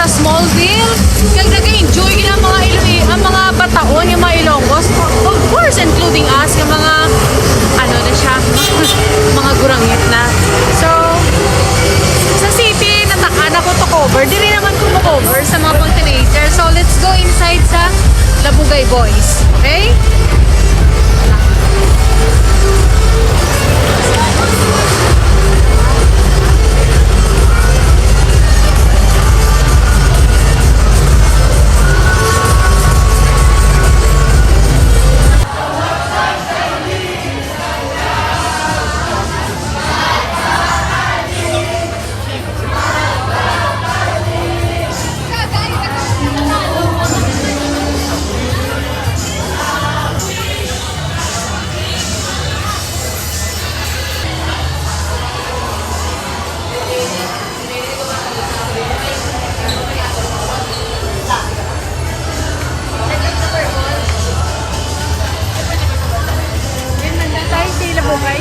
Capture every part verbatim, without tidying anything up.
Smallville, kag nag-enjoy gid ang mga Iloilo, ang mga bataon, yung mga Ilonggos. Of course, including us, yung mga, ano na siya, mga gurangit na. So, sa city, natakan ako to cover. Diri naman ko mo-cover sa mga pang-teenager. So, let's go inside sa Labugay Boys. Okay? Tayo sa Ilabugay.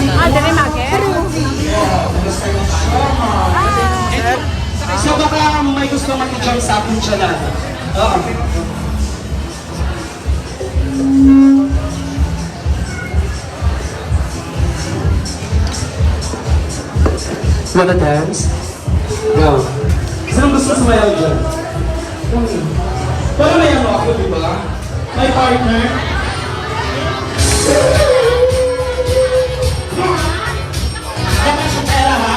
Ah, dali, Mage. So, baka may gusto mag-jump sa akin siya na. Oo. Wanna dance? Go. Sino gusto sumayaw dyan? Para may ano ako, di ba? May partner. Dapat siya pera, ha?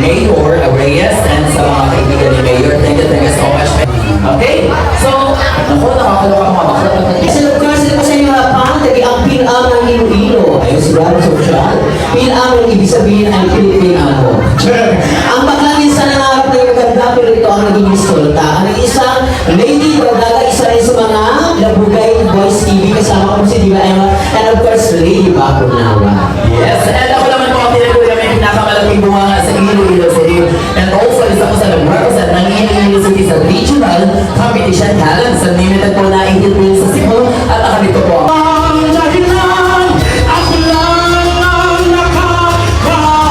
Mayor Reyes and sa mga kaibigan ni Mayor. Thank you, thank you so much. Okay? So, ako, nakakaloka mga bakla. Yes, and of course, ito po sa inyo nga pang, tagiang Pinamang Iloilo. Ayun, si Brad Social. Pinamang, ibig sabihin, ay Pilipin ako. Ang bakla minsan nangarap na yung maganda, pero ito ang naging resulta. Ang isang Lady Gagaga, isa rin sa mga Labugay Boys T V, kasama ko si Diva Emma, and of course, Lady Bakunawa. Yes, and ako naman po ang tinaguri na may pinakamalaking bunganga sa Iloilo City. And also, isa ko sa nag-represent ng Iloilo City sa regional competition talents unlimited po na ihil po sa Cebu at nakadito po. Ang dahilan, ako lang ang nakakaalam.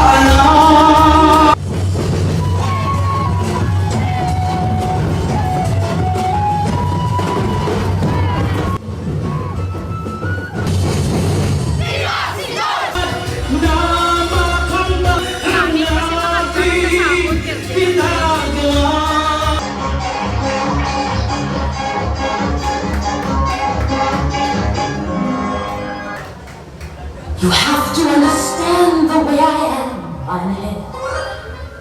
You have to understand the way I am, Anne.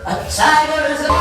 A tiger is a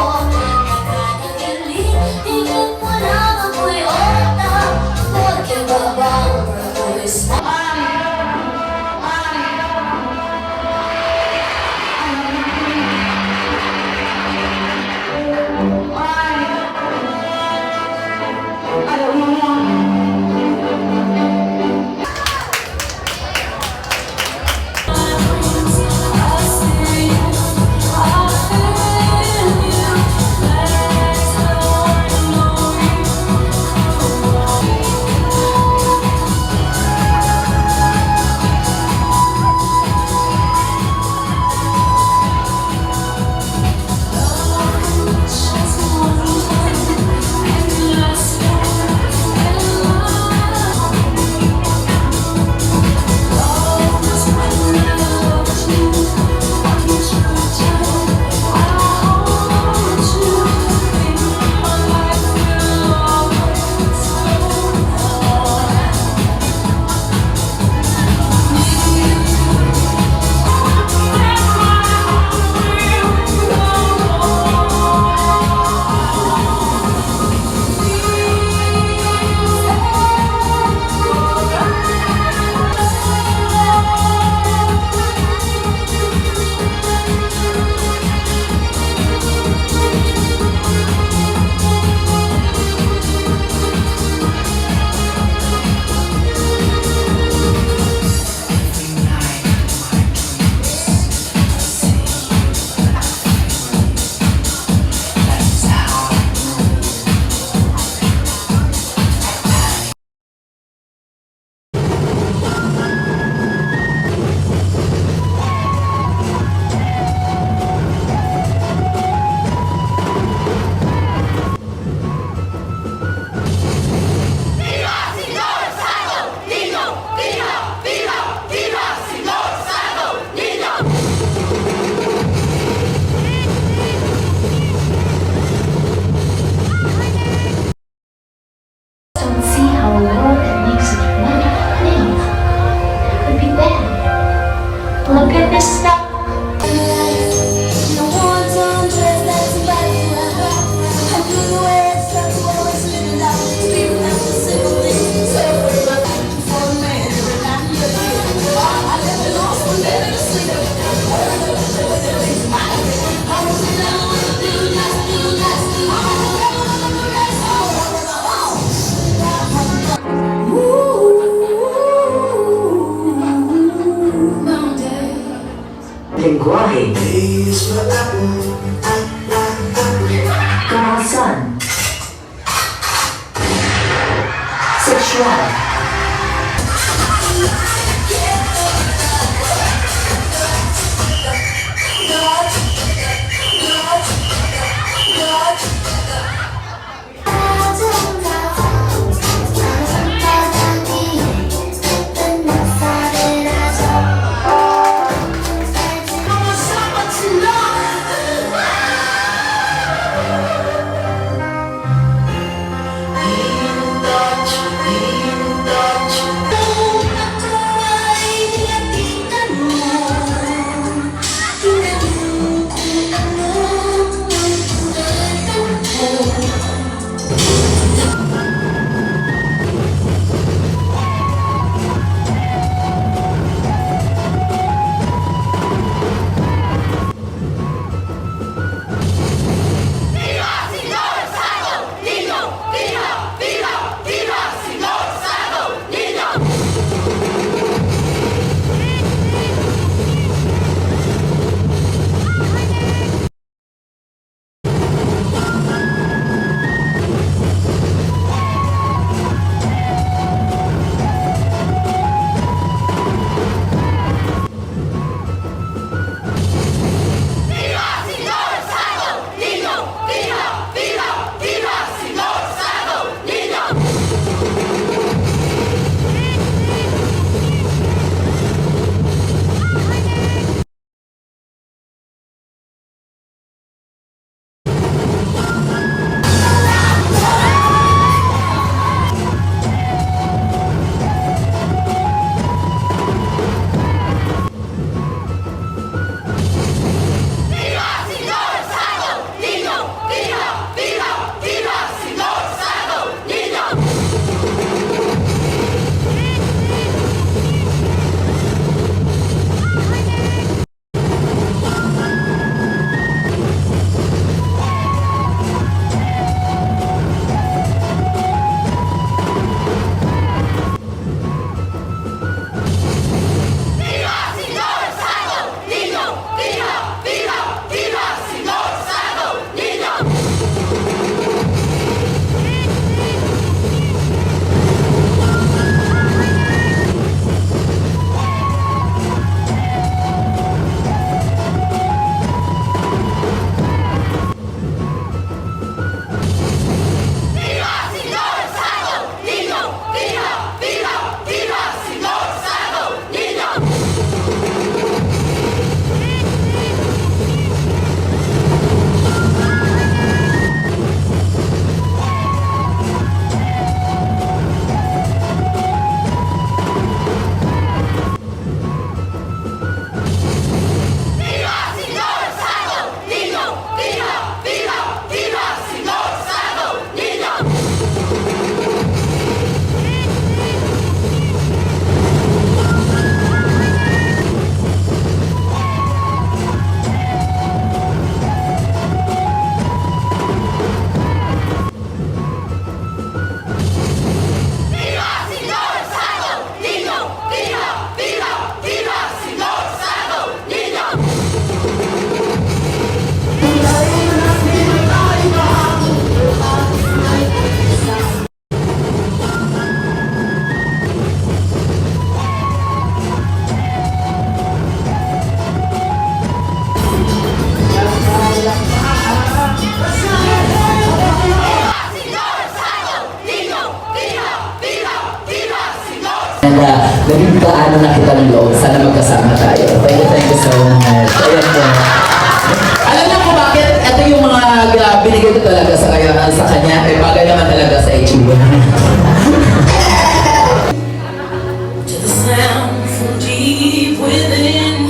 Don't see how a world that makes you money fails. Could be bad. Look at this stuff. Lengguwahe. Karahasan. Sexual. And uh, naging kaano na kita ng loob. Sana magkasama tayo. Thank you, thank you so much. Ayan po. Alam niyo kung bakit? Ito yung mga uh, binigay ko talaga sa kanya, sa kanya. Eh, bagay naman talaga sa itsura. To the sound from deep within.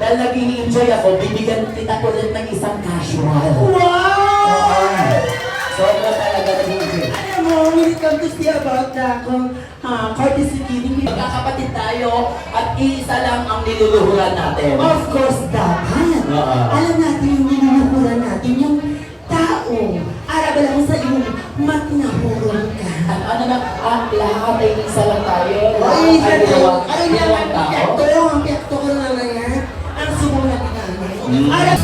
Nag-i-enjoy ako, bibigyan kita ulit ng isang casual. Wow! Oo. Sobra talaga nag-i-enjoy. Alam mo, when it comes to stay about the, kung, ah, courtesy killing, magkakapatid tayo at iisa lang ang niluluhuran natin. Of course, dapat. Oo. Alam natin yung niluluhuran natin, yung tao, ara ba lang sa imong matinahuron ka? Ano, ano na, ah, lahat ay isa lang tayo. Lahat ay dalawa. Ano niya, dalawang tao. Ang piyakto, ang piyakto ko na lang yan. Ang subong na kita. Mm. Ara,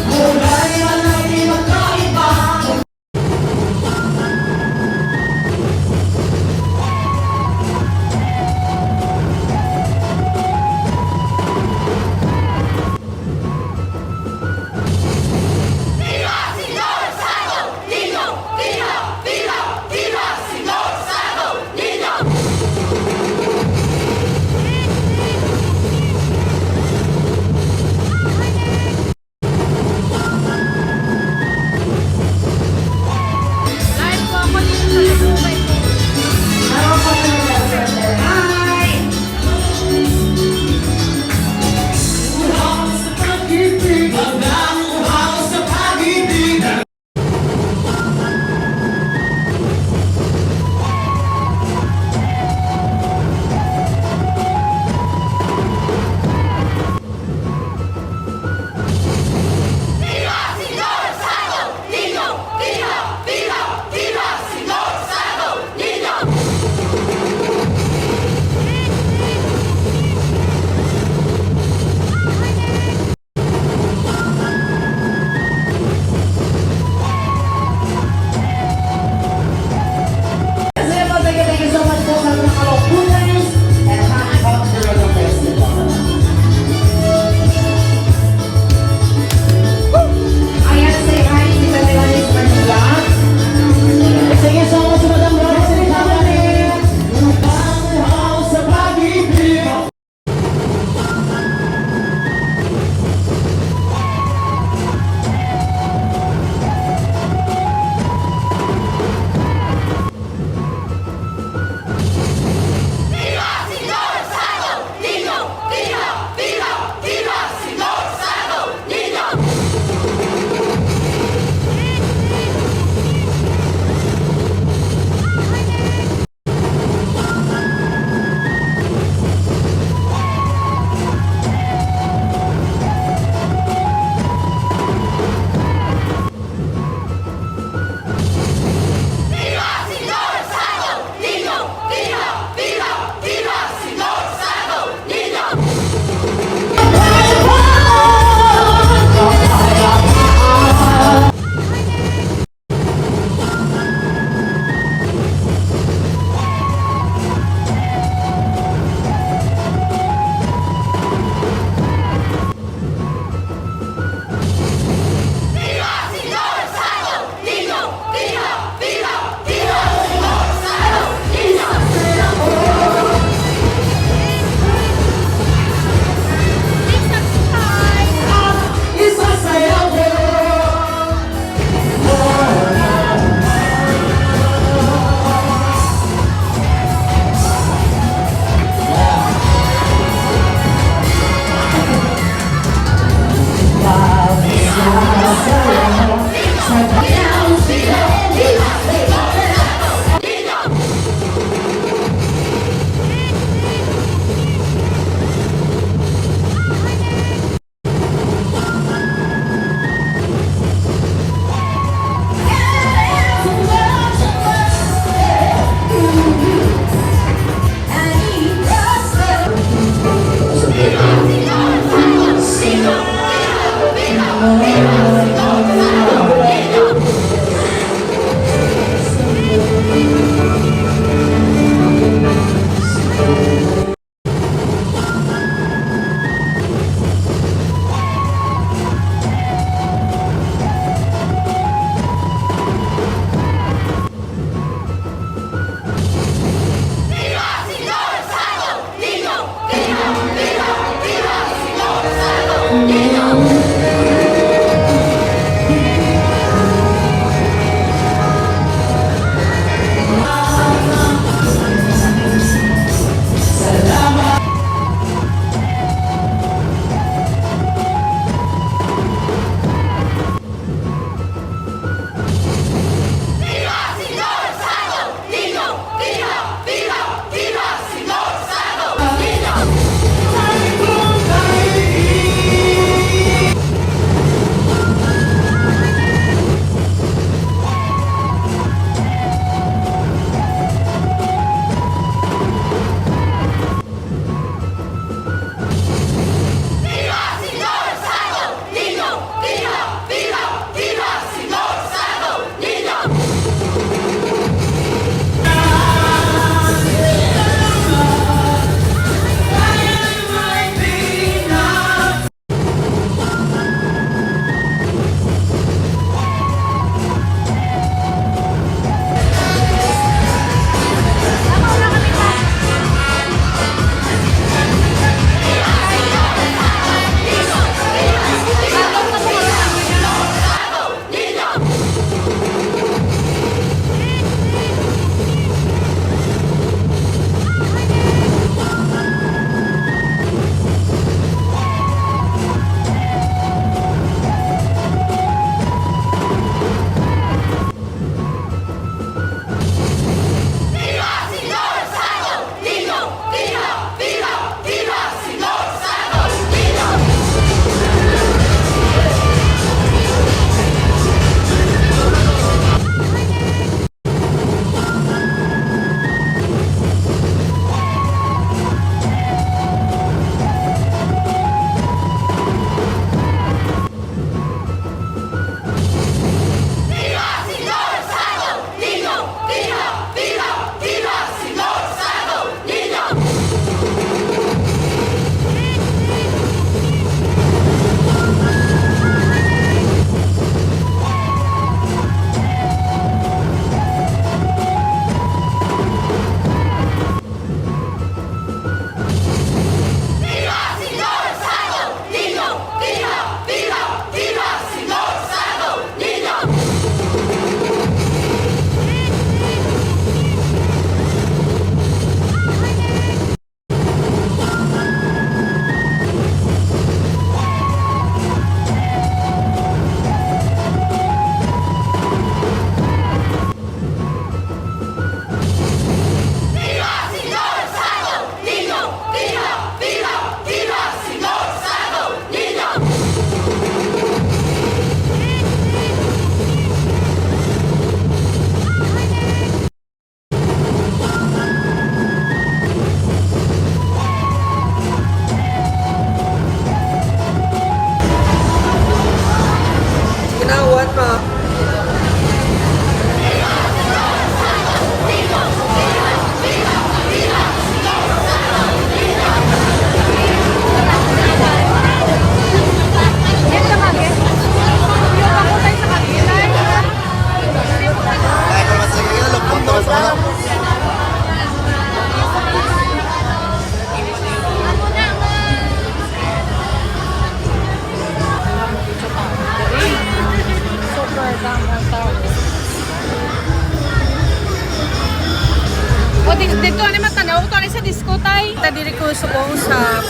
Dito, ano, matanaw ko, ano, sa disco, tay? Ta diri ko subong sa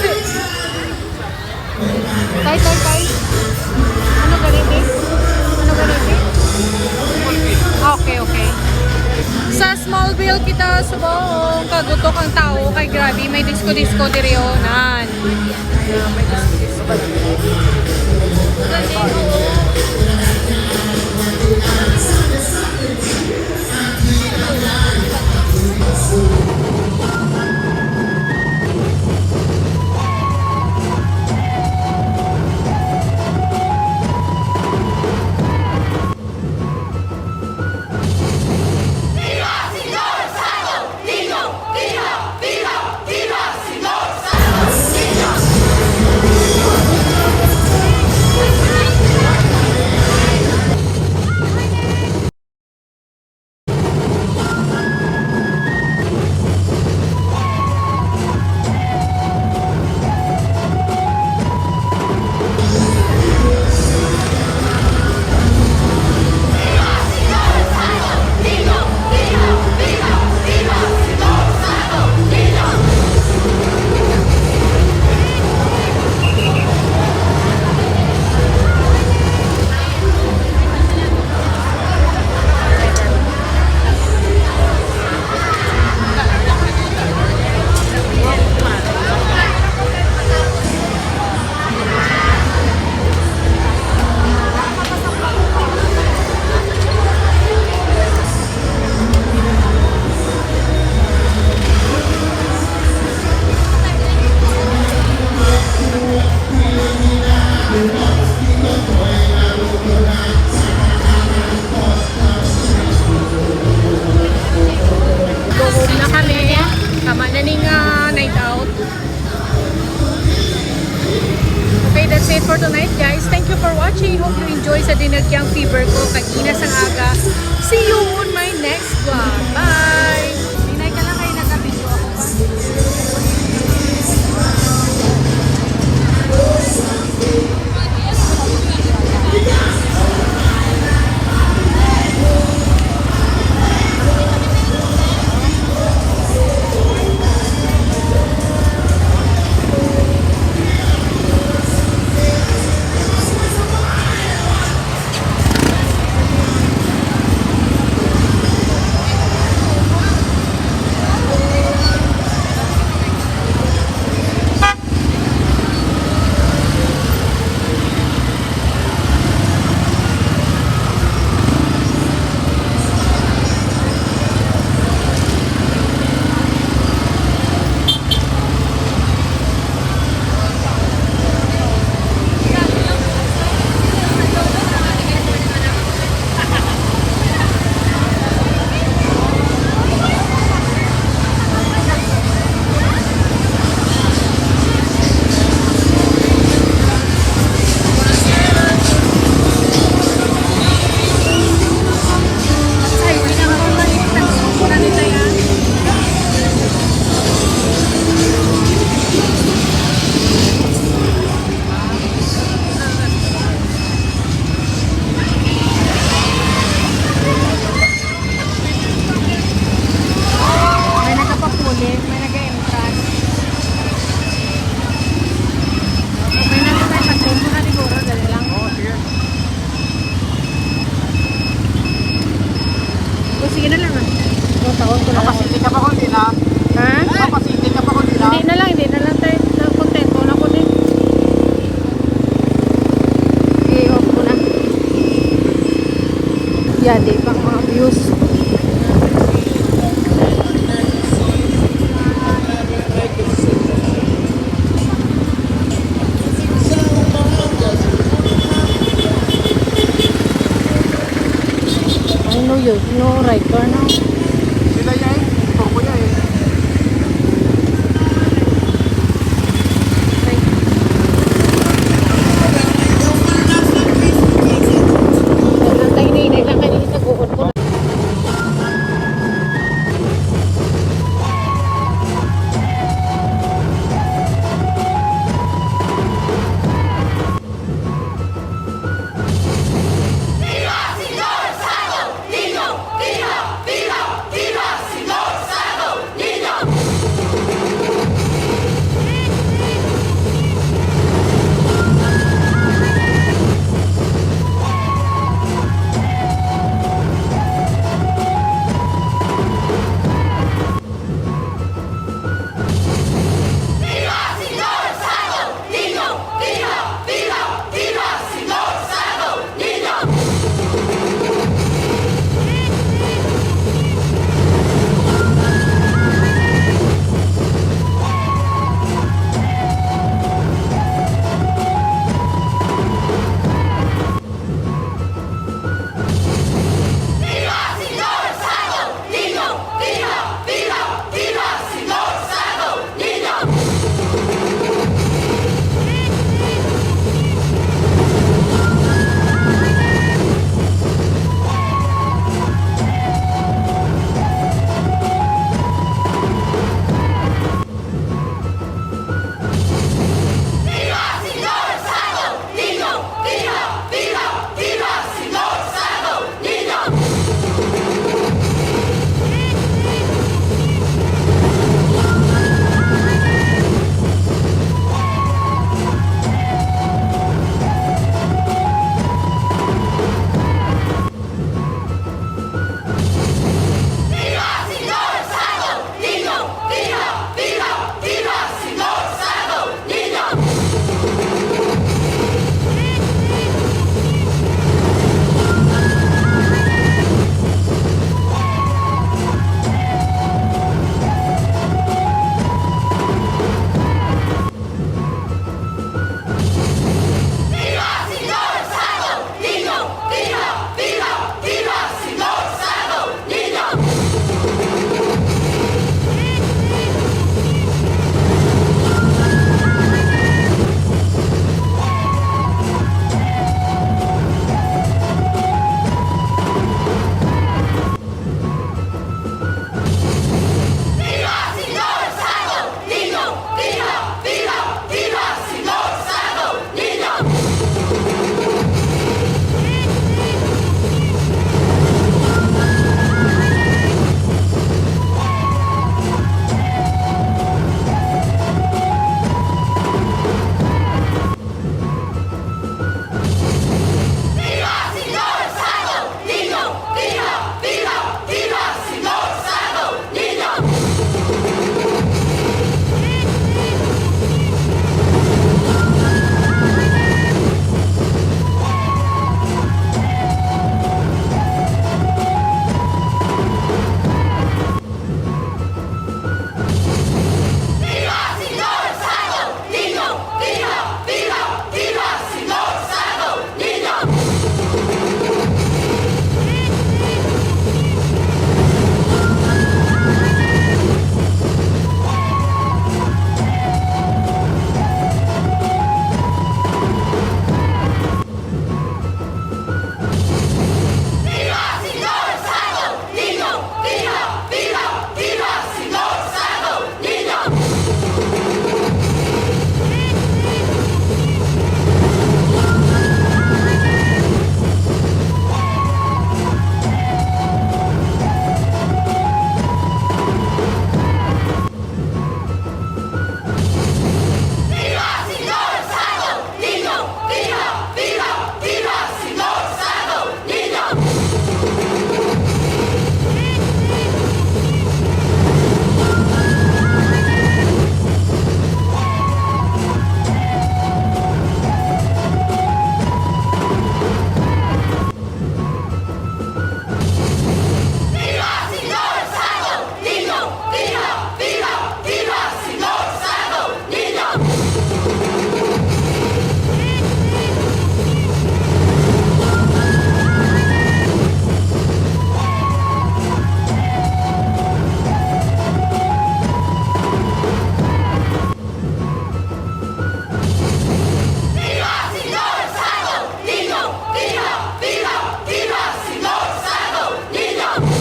Tay, tay, tay. Ano gani, be? Ano gani, be? Okay, okay. Sa Smallville kita subong, kagutok ang tao kay grabe, may disco-disco diri, oh, nan. Yeah, may disco-disco. Galing, oh. Go home na kami. Tama na ning, ah, night out. Okay, that's it for tonight, guys. Thank you for watching. Hope you enjoy sa Dinagyang Fever ko kagina sang aga. See you on my next vlog. Bye! Hinay ka lang, kay nagka-video ako pa. May nagapapuli, may nag-entrance. Okay na lang, may pag-, na siguro, dali lang. Oo, sige. O, sige na lang, ah. Yung taon ko na lang. Kapasiti ka pa kundi na? Ha? Kapasiti ka pa kundi na? Hindi na lang, hindi na lang, tay. Na-, kontento na ko din. I-off ko na. Yadi pa ang mga views. Ay, no, yun. No, right turn, no.